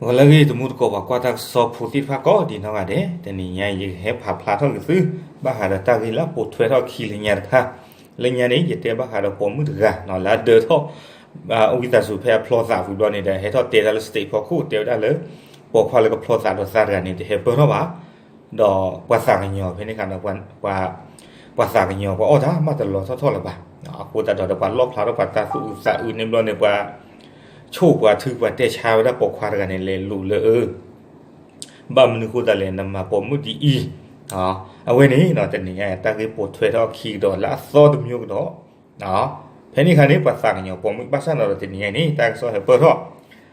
ပှၤလၢအဂ့ၤတမူတကိး ပှၤကွၢ်တၢ်ကစီၣ်ဖိသ့ၣ်တဖၣ်ကိးဒံးနီၢ်ဂၤဒဲး, တနံၤညါအံၤ ယကဟဲဖးဖျါထီၣ်က့ၤသု ဘၣ်ဃးဒီးတၢ်ဂ့ၢ်လၢအပိာ်ထွဲထီၣ်အခံလၢညါတခါ. လၢညါန့ၣ် ယတဲဘၣ်ဃးဒီးပိာ်မုၣ်တဂၤ လၢအဒၢထီၣ် အဝံသးစူၤဖဲအဖျီသးဝံၤဘျီန့ၣ်ဒီး ဟဲထီၣ်တဲတၢ်လၢ stage ဖီခိၣ် တဲဝဲဒၣ်လၢ ပိာ်ခွါလၢကဖျီသးဒီးသးတဂၤန့ၣ် တဟဲပၢၢ်ထီၣ်ဘၣ် ဒီးပှၤသးကညီၤဖဲန့ၣ်ဃီဒီး ပှၤသးကညီၤ ပှၤအီၣ်တၢ်မးတလီၤထီၣ်ထီၣ်လၢၤဘၣ်. အဃိသတးဒီး ပှၤလီၣ်ဖျါထီၣ်ပှၤတၢ်သူၣ်အုးသးအုးန့ၣ်ဘျီန့ၣ် ပှၤဆိၣ်ပှၤထု ပှၤတဲဆါဝဲဒၣ်ပိာ်ခွါတဂၤန့ၣ် လဲၤလူၤလၢအ ဘၣ်မနုၤဃိသတးလဲၣ် နမၤပိာ်မုၣ်ဒ်အံၤ. အဝဲန့ၣ် တနံၤညါ တၢ်ဂ့ၢ်ပိာ်ထွဲထီၣ်အခံကဒီးလၢအသီတမျိုးကဒီး ဖဲန့ၣ်အခါန့ၣ် ပှၤသးကညီၤပိာ်မုၣ် ဘၣ်ဆၣ်ဒီးတနံၤညါအံၤန့ၣ် တၢ်ကစီၣ်ဟဲပၢၢ်ထီၣ်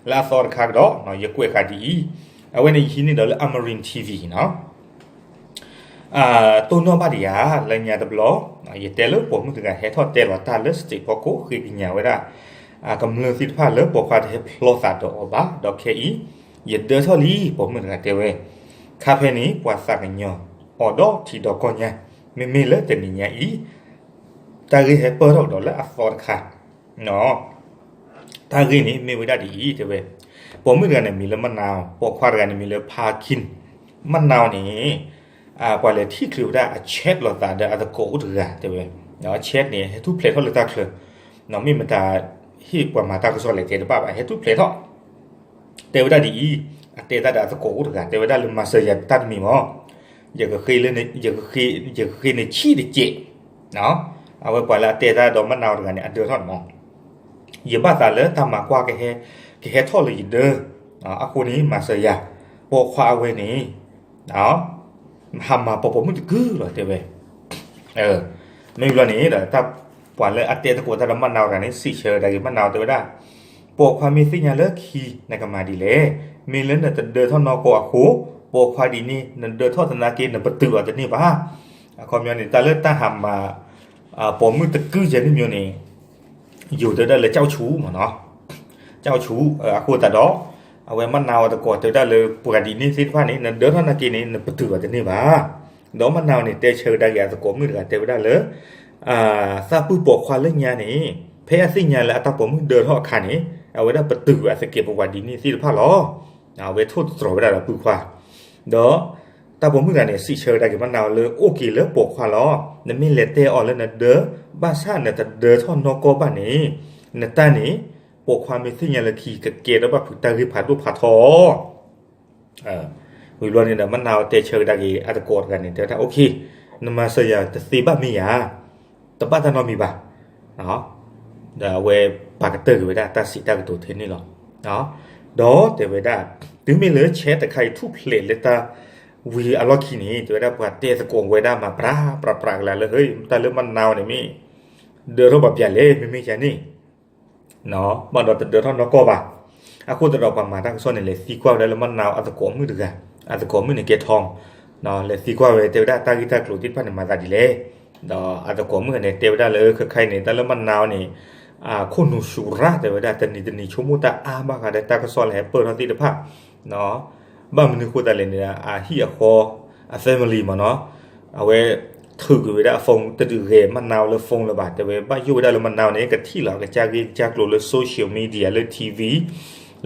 လၢအသီတခါကဒီး ယကွဲးဃာ်ဒ်အံၤ, အဝဲန့ၣ်ယဟံးန့ၢ်ဒီးလၢ Amarin TV နီၤ တိၢ်နီၣ်ဘၣ်ဒံးဧါ လၢညါတဘျီ ယတဲလၢပိာ်မုၣ်တဂၤဟဲထီၣ်တဲလီၤတၢ်လၢ stage ဖီခိၣ် ဃ့ကညးဝဲဒၣ် ကမျၢၢ်သ့ၣ်တဖၣ်လၢပိာ်ခွါတဟဲဖျီသးဒီးအီၤဘၣ် ဒီးခဲအံၤ ယဒၢထီၣ်လံ ပိာ်မုၣ်တဂၤတဲဝဲ, ခါဖဲန့ၣ် ပှၤသးကညီၤအီၤဒီးထံဒီးကီၢ်ညါ, မ့မ့ၢ်လၢတနံၤညါအံၤ တၢ်ဂ့ၢ်ဟဲပၢၢ်ထီၣ်ကဒီးလၢအသီတခါ တၢ်ဂ့ၢ်န့ၣ်မ့ၢ်ဝဲဒၣ်ဒ်အံၤ တဲဝဲ, ပိာ်မုၣ်တဂၤန့ၣ်မံၤလၢမနၢ်, ပိာ်ခွါတဂၤန့ၣ်မံၤလၢဖါကံၢ်, မနၢ်န့ၣ် ပှၤလဲၤထံၣ်ချုးဝဲဒၣ်အ chat လိာ်သးဒီးအသကိးအိၣ်တဂၤ တဲဝဲ, chat န့ၣ် ဟဲထူၣ်ဖျဲးထီၣ်လၢတၢ်ချၢ, မ့ၢ်မတၤဟ့ၣ်ပှၤမၤတၢ်ကစီၣ်လဲၣ်တဲတဘၣ်ဘၣ် ဟဲထူၣ်ဖျဲးထီၣ် တဲဝဲဒၣ်ဒ်အံၤ, အတဲတၢ်ဒီးအသကိးအိၣ်တဂၤ တဲဝဲဒၣ်လၢ မၤစၢၤယၤတၢ်တမံၤမီၤ, ယကဃ့နဆံၣ်တစဲး, အဝဲပှၤလၢအတဲတၢ်ဒီးမနၢ်အီၤတဂၤန့ၣ် အဒၢထီၣ်န့ၣ်မီၤ, ယဘၣ်သးလၢတၢ်မၤကွၢ် ကဟဲထီၣ်လၢယဒၢ, အဃိန့ၣ် မၤစၢၤယၤ, ပိာ်ခွါအဝဲန့ၣ် ဟးမၤပိာ်ပိာ်မုၣ်တကုၢ်လီၤ တဲဝဲ မ့ၢ်ဘျီန့ၣ်ဒီး ပှၤလၢအတဲသကိးတၢ်ဒီးမနၢ်အီၤတဂၤန့ၣ် စံးဆၢဒၣ်က့ၤမနၢ်အီၤတဲဝဲဒၣ်, ပိာ်ခွါမ့ၢ်သ့ၣ်ညါလၢခံ နကမၤဒ်လဲၣ်, မ့ၢ်လၢနတဒၢထီၣ်နီၢ်ကီၢ်အဃိ, ပိာ်ခွါဒ်န့ၣ် နဒၢထီၣ်သနာ်က့ နပတုာ်အီၤတန့ၢ်ဘၣ်. အခီပညီန့ၣ် တၢ်လၢတၢ်ဟးမၤ ပိာ်မုၣ်တကုၢ်ယဲၢ်န့ၣ်မ့ၢ်န့ၣ် ယိၤတဲဝဲဒၣ်လၢ ကၠီၣ်ဆူ မ့ၢ်နီၤ, ကၠီၣ်ဆူ အဃိသတးဒီး အဝဲမနၢ်အီၤသကိးတဲဝဲဒၣ်လၢ ပှၤဒ်န့ၣ်သ့ၣ်တဖၣ်န့ၣ် နဒၢထီၣ်နာ်က့န့ၣ် နပတုာ်အီၤတန့ၢ်ဘၣ်. ဒီးမနၢ်အီၤန့ၣ် တဲဆၢကဒါက့ၤအသကိးမုၣ်တဂၤတဲဝဲဒၣ်လၢ သးပုၢ်ပိာ်ခွါလၢညါန့ၣ် ဖဲအသ့ၣ်ညါလၢအတၢ်ပိာ်မုၣ်ဒၢထီၣ်အခါန့ၣ် အဝဲဒၣ်ပတုာ်အသကဲးပဝးဒ်န့ၣ်သ့ၣ်တဖၣ်လီၤ. အဝဲထိၣ်သတြီၤဝဲဒၣ်ဒီးပုၢ်ခွါ ဒီးတၢ်ပိာ်မုၣ်တဂၤန့ၣ် စံးဆၢကဒါက့ၤမနၢ်အီၤလၢ အိၣ်က့ၤလၢပိာ်ခွါလီၤ. နမ့ၢ်လဲၤတဲအီၤလၢနဒၢ, ဘၣ်ဆၣ်နတဒၢထီၣ်နီၢ်ကီၢ်ဘၣ်န့ၣ်, နတၢ်န့ၣ် ပိာ်ခွါမ့ၢ်သ့ၣ်ညါလၢခံ ကကဲထီၣ်ဘၣ်ဖုးတၢ်ဂ့ၢ်ဖးဒိၣ်ဖးထီ ဝံၤဘျီန့ၣ်ဒီး မနၢ်အီၤတဲဆၢကဒါက့ၤအသကိးတဂၤန့ၣ် တဲဝဲဒၣ် okay, နမၤစၢၤယၤတသ့ဘၣ်မ့ၢ်ဧါ, တဘၣ်တၢ်နီတမံၤဘၣ်. ဒီးအဝဲပာ်ကတၢၢ်က့ၤဝဲဒၣ်တၢ်စံးတၢ်ကတိၤထဲန့ၣ်လီၤ. ဒီးတဲဝဲဒၣ် တုၤမ့ၢ်လၢ chat တခါအံၤထူၣ်ဖျဲးလၢတၢ်ဝံၤအလီၢ်ခံန့ၣ် တဲဝဲဒၣ်ပှၤတဲသကိးဝဲဒၣ်မၤပြးပြးပြးကလာ်လၢ ဟဲ တၢ်လၢမနၢ်အီၤန့ၣ်မ့ၢ် ဒၢထီၣ်ပှၤပျဲလဲၣ် မ့မ့ၢ်ယၤန့ၣ် ဘၣ်ဒီးတဒၢထီၣ်နီၢ်ကီၢ်ဘၣ်. အဃိသတးဒီးပှၤမၤတၢ်ကစီၣ်န့ၣ် လဲၤသံကွၢ်ဝဲဒၣ်လၢမနၢ်အီၤအသကိးမုၣ်တဂၤ, အသကိးမုၣ်န့ၣ်ကဲထီ, လဲၤသံကွၢ်ဝဲတဲဝဲဒၣ်တၢ်ဂ့ၢ်တၢ်ကျိၤသ့ၣ်တဖၣ်န့ၣ် မၤသးဒ်လဲၣ်. ဒီးအသကိးမုၣ်န့ၣ် တဲဝဲဒၣ်လၢခဲခါအံၤန့ၣ် တၢ်လၢမနၢ်အီၤန့ၣ် ခိၣ်နူာ်စူၤရၣ် တဲဝဲဒၣ် တနံၤတနံၤ ဆိကမိၣ်တၢ်အါဘၣ်ဃးဒီးတၢ်ကစီၣ်လၢဟဲပၢၢ်ထီၣ်သ့ၣ်တဖၣ် ဘၣ်မနုၤဃိသတးလဲၣ်န့ၣ် အဟံၣ်အဃီ အ family မ့ၢ်နီၤ, အဝဲထုးကွံာ်ဝဲဒၣ်အ phone တဒုးဂဲၤမနၢ်အီၤလၢ phone လၢၤဘၣ် တဲဝဲ ဘၣ်ယိၣ်ဝဲဒၣ်လၢမနၢ်အီၤန့ၣ် ကထံၣ်လီၤကစၢ်ဂ့ၢ်ကစၢ်ကျိၤလၢ social media လၢ TV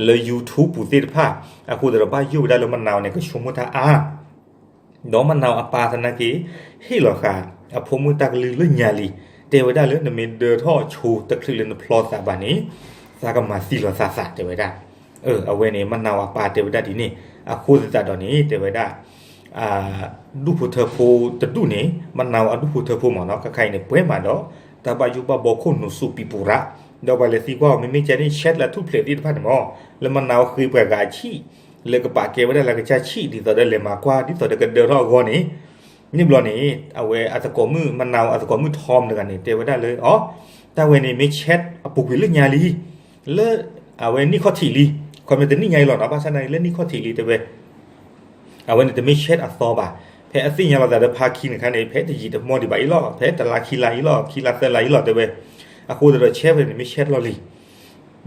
လၢ YouTube ပူၤသ့ၣ်တဖၣ်, အဃိသတးဒီးဘၣ်ယိၣ်ဝဲဒၣ်လၢမနၢ်အီၤန့ၣ် ကဆိကမိၣ်တၢ်အါ ဒီးမနၢ်အီၤအပၢ်သနာ်က့ ဟ့ၣ်လီၤဃာ်အဖိမုၣ်တၢ်ကလုၢ်လၢညါလံ, တဲဝဲဒၣ်လၢနမ့ၢ်ဒၢထီၣ်ဆိတချုးလၢနဖျီသးဘၣ်န့ၣ် သးကမၤသံလီၤသးသး တဲဝဲဒၣ်. အဝဲန့ၣ် မနၢ်အီၤအပၢ်တဲဝဲဒၣ်ဒ်န့ၣ်, အဃိသတးဒီးန့ၣ် တဲဝဲဒၣ် ဒူၣ်ဖိထၢဖိတဒူၣ်န့ၣ် မနၢ်အီၤအဒူၣ်ဖိထၢဖိမ့ၢ်နီၤ ခဲခါအံၤန့ၣ် ပှဲၤမးဒီး တၢ်ဘၣ်ယိၣ်ဘၣ်ဘီခိၣ်နူာ်စူၤပံၤပူၤရၣ်, ဒီးပှၤလဲၤသံကွၢ်အီၤ မ့မ့ၢ်ကဲန့ၣ် chat လၢထူၣ်ဖျဲးသ့ၣ်တဖၣ်န့ၣ်မ့ၢ် လၢမနၢ်အီၤဃ့ပှၤဂၤအဆံၣ် လၢကပာ်ကဲဝဲဒၣ်လၢကစၢ်ဆံၣ် ဒ်သိးဒီးလဲၤမၤကွၢ် ဒ်သိးဒီးကဒၢထီၣ်အဂီၢ်န့ၣ် န့ၣ်ဘျီန့ၣ် အဝဲအသကိးမုၣ် မနၢ်အီၤအသကိးမုၣ် Tom တဂၤန့ၣ် တဲဝဲဒၣ်လၢ အီၤ တၢ်ဝဲန့ၣ်မ့ၢ် chat အပူၤကွံာ်လၢညါလံ လၢ အဝဲနံၣ်ခီၣ်ထံးလံ, ခီမ့ၢ်တနံၣ်ညါအံၤလီၤနီၤ ဘၣ်ဆၣ်သနာ်က့လၢနံၣ်ခီၣ်ထံးလံတဲဝဲ အဝဲန့ၣ်တမ့ၢ် chat အသီဘၣ်, ဖဲအသ့ၣ်ညါလီၤသးဒီးဖါခံန့ၣ်ခါန့ၣ် ဖဲတယံာ်တမီၢ်ဒံးဘၣ်အံၤလီၤ ဖဲတလါခံလါအံၤလီၤ ခံလါသၢလါအံၤလီၤတဲဝဲ, အဃိသတးဒီး chat ဝဲန့ၣ်မ့ၢ် chat လီၢ်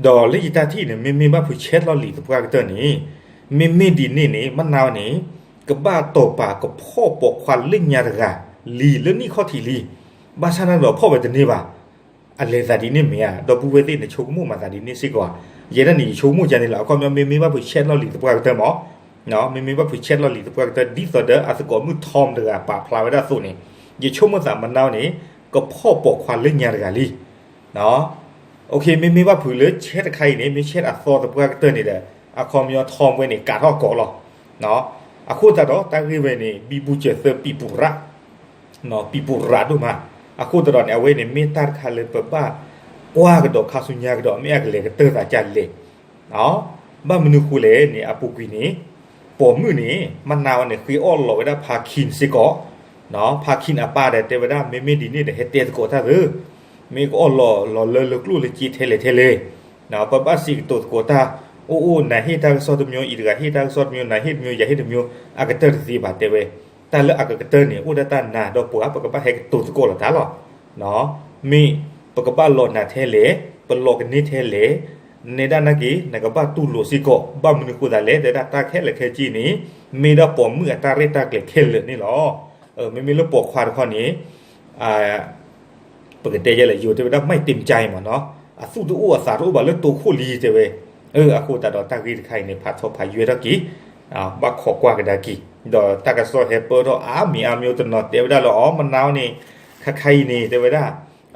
လံၤ ဒီးလၢယတၢ်ထံၣ်န့ၣ် မ့မ့ၢ်ဘၣ်ဖုး chat လီၢ်လံၤသပှၢ်ကတၢၢ်န့ၣ် မ့မ့ၢ်ဒ်န့ၣ်န့ၣ် မနၢ်အီၤန့ၣ် ကဘၣ်တီၢ်ပာ်ကဖီၣ်ပိာ်ခွါလၢညါတဂၤလံ လၢနံၣ်ခီၣ်ထံးလံ, ဘၣ်ဆၣ်န့ၣ်ဒီးဖီၣ်ဝဲတန့ၢ်ဘၣ် အလဲၤသးဒ်န့ၣ်မ့ၢ်ဧါ, ဒီပုၢ်ဝဲၢ်သ့ၣ်န့ၣ် ဆိကမိၣ်မၤသးဒ်န့ၣ်စ့ၢ်ကီးဧါ, ယဲဒၣ်န့ၣ် ယဆိကမိၣ်ကန့ၣ်လီၤ. အခီပညီ မ့မ့ၢ်ဘၣ်ဖုး chat လီၢ်လံၤသပှၢ်ကတၢၢ်မး, မ့မ့ၢ်ဘၣ်ဖုး chat လီၢ်လံၤသပှၢ်ကတၢၢ် ဒ်သိးဒီးအသကိးမုၣ် Tom တဂၤပာ်ဖျါဝဲဒၣ်အသိးန့ၣ်, ယဆိကမိၣ်သးမနုၤန့ၣ် ကဖီၣ်ပိာ်ခွါလၢညါတဂၤလံ. မ့မ့ၢ်ဘၣ်ဖုးလၢ chat တခါအံၤန့ၣ် မ့ၢ် chat အသီသပှၢ်ကတၢၢ်န့ၣ်ဒီး အခီပညီ Tom ဝဲန့ၣ် ကးထီၣ်ကိးလီၤ. အဃိသတးဒီး တၢ်ဂ့ၢ်ဝဲန့ၣ် ဘံဘူစၢၤသၢ ပံၤပူၤရး ပံၤပူၤရးဒိၣ်မး. အဃိသတးဒီးန့ၣ် အဝဲန့ၣ်မ့ၢ်တၢ်တခါလၢပဘၣ်ကွၢ်ကဒီး ခါဆူညါကဒီး မ့ၢ်အကလဲၤကတၢၢ်သးဒ်လဲၣ်. ဘၣ်မနုၤဃိလဲၣ်န့ၣ် အပူၤကွံာ်န့ၣ် ပိာ်မုၣ်န့ၣ် မနုၤအီၤန့ၣ် ဃ့အီၣ်လီၤဝဲဒၣ် ဖါခံစ့ၢ်ကီး, ဖါခံအပၢ်ဒီးတဲဝဲဒၣ် မ့မ့ၢ်ဒ်န့ၣ်ဒီး ဟဲတဲသကိးတၢ်သ့, မ့ၢ်ကအီၣ်လီၤလီၤလၢလၢကျိၣ်လၢစ့ထဲလဲၣ်ထဲလဲၣ်, ပဘၣ်စံးကတိၤသကိးတၢ်, အိၣ်အိၣ် နၤဟ့ၣ်တၢ်ကစီၣ်တမျိုး အံၤတဂၤဟ့ၣ်တၢ်ကစီၣ်တမျိုး နၤဟ့ၣ်တမျိုး ယၤဟ့ၣ်တမျိုး အကတၢၢ်တသ့ဘၣ်တဲဝဲ, တၢ်လၢအကကတၢၢ်န့ၣ် အိၣ်ဒၣ်တၢ်နၤဒီးပှၤ ပကဘၣ်ဟဲကတိၤသကိးလိာ်သးလီၤ. မ့ၢ်ပကဘၣ်လီၤနၤထဲလဲၣ်, ပလီၤကန့ၢ်ထဲလဲၣ်, နဲဒၣ်နာ်က့ နကဘၣ်တူၢ်လိာ်စ့ၢ်ကီး ဘၣ်မနုၤဃိသးလဲၣ် တဲဒၣ်တၢ်ခဲလၢာ်ခဲဆ့န့ၣ် မ့ၢ်ဒၣ်ပိာ်မုၣ်အတၢ်ရဲၣ်တၢ်ကျဲၤခဲလၢာ်န့ၣ်လီၤ. မ့မ့ၢ်လၢပိာ်ခွါတခီန့ၣ် ပကတဲယဲလဲၣ် ယိၤတဲဝဲဒၣ် မိုက်တင်ကြိုင် မ့ၢ်နီၤ, အသူၣ်တအိၣ်အသးတအိၣ်ဘၣ်လၢတိခိၣ်လံတဲဝဲ. အဃိသတးဒီးတၢ်ဂ့ၢ်တခါအံၤန့ၣ် ဖးထီဖးယွဲထီၣ်က့ၤ, ဘၣ်ခိးကွၢ်ကဒါက့ၤ, ဒီးတၢ်ကစီၣ်ဟဲပၢၢ်ထီၣ်အါမံၤအါမံၤ တနီၤတဲဝဲဒၣ်လၢ အီ မနုၤန့ၣ် ခါခါအံၤန့ၣ် တဲဝဲဒၣ်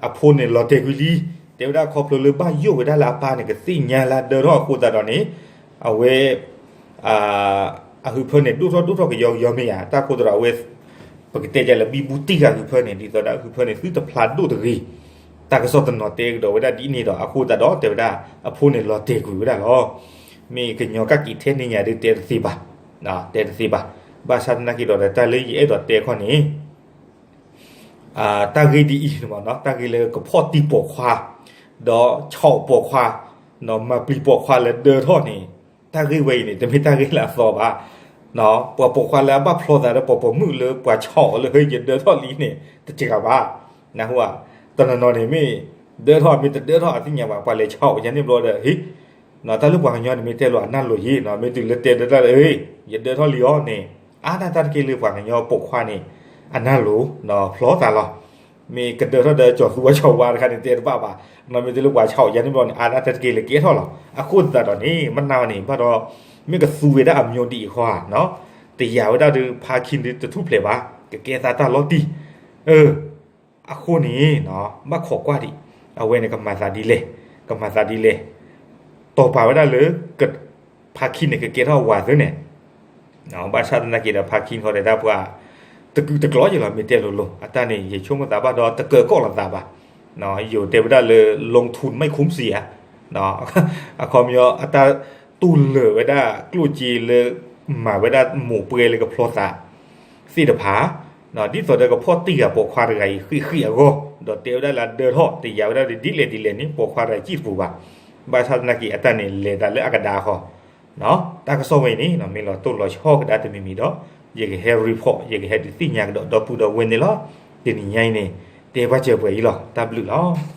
အဖိန့ၣ်လီၤတဲာ်ကွံာ်လံ, တဲဝဲဒၣ်ခီဖျိလၢဘၣ်ယိၣ်ဝဲဒၣ်လၢအပၢ်န့ၣ် ကသ့ၣ်ညါလၢဒၢထီၣ်အဃိသတးဒီးန့ၣ် အဝဲ အဟုးဖၢန့ၣ် ဒိၣ်ထီၣ်ဒိၣ်ထီၣ်ကယီကယီမ့ၢ်ဧါ, တၢ်ဃိသတးဒီးအဝဲ ပကတဲယဲလဲၣ် ဘံဘူတံၢ်ဃာ်ဟုးဖၢန့ၣ် ဒ်သိးဒီးအဟုးဖၢန့ၣ် သုတဖျါဒိၣ်တဂ့ၤ, တၢ်ကစီၣ်တနီၤတဲကဒီးဝဲဒၣ်ဒ်န့ၣ်ဒီး အဃိသတးဒီးတဲဝဲဒၣ် အဖိန့ၣ်လီၤတဲာ်ကွံာ်ဝဲဒၣ်လီၤ. မ့ၢ်ကညီကၣ်က့ၤထဲန့ၣ်ညါဒီးတဲတသ့ဘၣ်, တဲတသ့ဘၣ်. ဘၣ်ဆၣ်သနာ်က့ဒီး တၢ်လၢယအဲၣ်ဒိးတဲခီန့ၣ် တၢ်ဂ့ၢ်ဒ်အံၤမ့ၢ်နီၤ, တၢ်ဂ့ၢ်လၢကဖီၣ်တံၢ်ပိာ်ခွါ ဒီးဆီၣ်ပိာ်ခွါ, မၤပျံၤပိာ်ခွါလၢဒၢထီၣ်န့ၣ်, တၢ်ဂ့ၢ်ဝဲအံၤန့ၣ် တမ့ၢ်တၢ်ဂ့ၢ်လၢအသီဘၣ်. ပှၤပိာ်ခွါလၢအဘၣ်ဖျီသးဒီးပှၤပိာ်မုၣ်လၢပှၤဆီၣ်အီၤလၢ ဟဲ ယဒၢထီၣ်လံန့ၣ် တစှၤဘၣ်. နၢ်ဟူဧါ, တနီၤနီၤန့ၣ်မ့ၢ် ဒၢထီၣ်မ့ၢ်တဒၢထီၣ်အသ့ၣ်ညါဘၣ် ပှၤလဲၤဆီၣ်ယၤန့ၣ်ဘျီဒီး ဟ့ၣ် တၢ်လၢပှၤကညီန့ၣ် မ့ၢ်တဲလိာ်အနၢ်လိာ်ယံၤ, မ့ၢ်တုၤလၢတဲဒၢတၢ်လၢ ယဒၢထီၣ်လံအီၤန့ၣ်, အါဒၣ်တၢ်တက့ၢ်လၢပှၤကညီပိာ်ခွါန့ၣ် အနၢ်လိာ် ဖျီသးလီၤ. မ့ၢ်ကဒၢထီၣ်ဒီးကၠီၤသူဝါကၠီၤဝါတခါန့ၣ် တဲတဘၣ်ဘၣ်, မ့ၢ်တုၤလၢပှၤဆီၣ်ယၤန့ၣ်ဘျီန့ၣ် အါဒၣ်တၢ်တက့ၢ်လၢကဲထီၣ်လီၤ. အဃိသတးဒီးန့ၣ် မနုၤန့ၣ် ဘၣ်ဒီး မ့ၢ်ကသူဝဲဒၣ်အမျိုးဒ်အံၤဃီဧါ, တယာ်ဝဲဒၣ်ဒီး ဖါခံဒုးတထူၣ်ဖျဲးဘၣ်, ကကဲသးတၢ်လီၤတံၢ် အဃိန့ၣ် ဘၣ်ခိးကွၢ်ဒံး, အဝဲန့ၣ်ကမၤသးဒ်လဲၣ်, ကမၤသးဒ်လဲၣ်, တီၢ်ပာ်ဝဲဒၣ်လၢ ဖါခံန့ၣ် ကကဲထီၣ်ဝၤသ့န့ၣ်, ဘၣ်ဆၣ်သနာ်က့ဒီး ဖါခံဃီဒီးတၢ်ပှၤ တကုာ်တကျီယလီၤ မ့ၢ်တဲလိၤလိၤ အတၢ်န့ၣ် ယဆိကမိၣ်သးဘၣ်ဒီး တကၢၤကီၢ်လိာ်သးဘၣ်, ယိၤတဲဝဲဒၣ်လၢ ลงทุนไม่คุ้มเสีย အခီပညီ အတၢ်တူၢ်လၢာ်ဝဲဒၣ်ကျိၣ်စ့လၢ မၤဝဲဒၣ်မိၢ်ပှဲၤလၢကဖျီသး သ့ၣ်တဖၣ်, ဒ်သိးဒီးကဖီၣ်တံၢ်ဃာ်ပိာ်ခွါတဂၤအံၤ ဃံးဃံးအဂီၢ် ဒီးတဲဝဲဒၣ်လၢအဒၢထီၣ် တယာ်ဝဲဒၣ်ဒ်လဲၣ်ဒ်လဲၣ်န့ၣ် ပိာ်ခွါတဂၤစံၣ်တပူၤဘၣ်. ဘၣ်ဆၣ်သနာ်က့ အတၢ်န့ၣ်လဲၤသးလၢအကဒါဃီ, တၢ်ကစီၣ်ဝဲအံၤန့ၣ် မ့ၢ်လီၤတိၢ်လီၤဆီကဒါတမံၤမံၤဒီး ယကဟဲ report ယကဟဲဒုးသ့ၣ်ညါကဒီးဒီပုၢ်ဒီဝဲၢ်န့ၣ်လီၤ. တနံၤညါအံၤန့ၣ် တဲဘၣ်စၢၤပှဲၤအံၤလီၤ. တၢ်ဘျုးလီၤ.